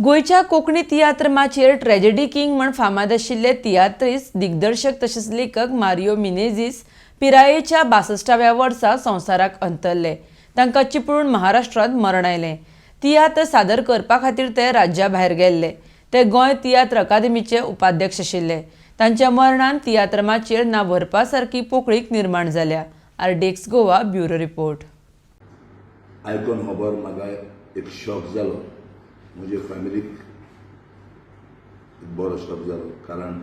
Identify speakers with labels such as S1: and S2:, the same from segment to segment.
S1: गोंयच्या कोंकणी तियात्र माचयेर tragedy king म्हण फामाद आशिल्ले तियात्रिस्त, दिग्दर्शक तशेंच लेखक मारियो मिनेझीस पिरायेच्या 62व्या वर्सा संवसाराक अंतरले. तांकां चिपळूण महाराष्ट्रांत मरण आयलें. तियात्र सादर करपा खातीर ते राज्या भायर गेल्ले. ते गोंय तियात्र अकादमीचे उपाध्यक्ष आशिल्ले. तांच्या मरणान तियात्र माचयेर ना भरपा सारकी पोकळीक निर्माण जाल्या. RDX Goa, bureau report.
S2: आयकोन खबर म्हाका एक शॉक जालो. म्हजे फॅमिलीक एक बरो शॉक जालो, कारण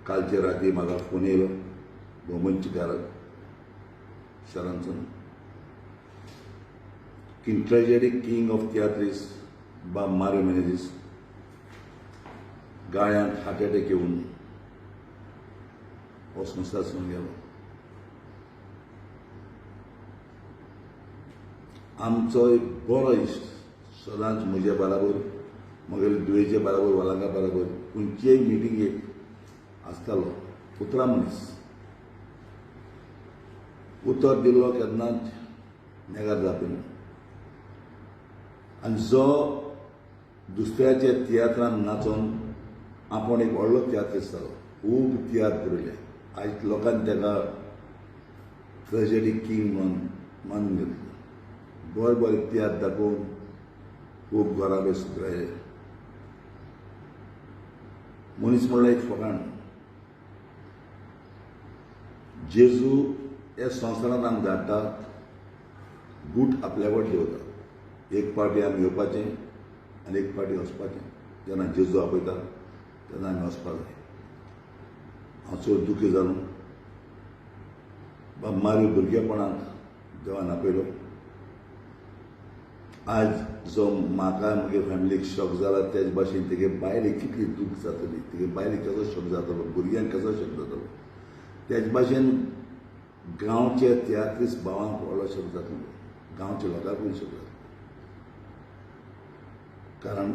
S2: कालचे राती म्हाका फोन येयलो भोमनची शहरांतसून की ट्रेजेडी किंग ऑफ तियात्रीस बाब मारियो मिनेझीस गाळ्यांत हार्ट अटॅक येवन हो संवसार गेलो. आमचो एक बरो इश्ट, सदांच म्हजे बराबर, म्हगेले धुवेचे बराबर, वलांगा बराबर खंयचेय मिटिंगेक आसतालो. उतरां मनीस, उतर दिल्लो केन्नाच नेगार जावपी ना. आनी जो दुसऱ्याच्या तियात्रान नाचोन आपूण एक व्हडलो तियात्रिस्त जालो, खूब तियात्र बरयले. आयज लोकांनी ताका ट्रेजेडी किंग म्हणून मानून घेतलो. बरे बरे तियात्र दाखोवन खूब घराबे सुदरायले. मनीस म्हणल्यार एक फकाण. जेजू ह्या संवसारांत आमकां धाडटा, गूट आपल्या वट दवरता. एक पावटी आमी येवपाचें आनी एक पावटी वचपाचें. जेन्ना जेजू आपयता तेन्ना आमी वचपाक जाय. हांव चड दुखी जालो. बाब मारियो भुरगेपणांत देवान आपयलो. आज जो म्हाका म्हगे फॅमिलीक शॉक जाला, तेच भाशेन तेगे बायलेक कितली दूख जातली, तेगे बायलेक कसो शॉक जातलो, भुरग्यांक कसो शॉक जातलो, तेच भाशेन गांवचे तियात्रिस्त भावांक व्हडलो शॉक जातलो, गांवच्या लोकांकूय शॉक जातलो. कारण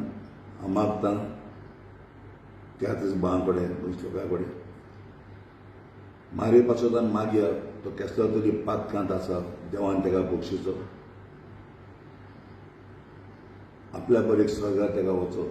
S2: हांव मागतां तियात्रिस्त भावां कडेन, गोंयच्या लोकां कडेन, मारियो पासत आमी मागया, तो केसलो तरी पातकांत आसा, देवान ताका बक्षिचो, आपल्या बरेक स्वर्गार ताका वचो.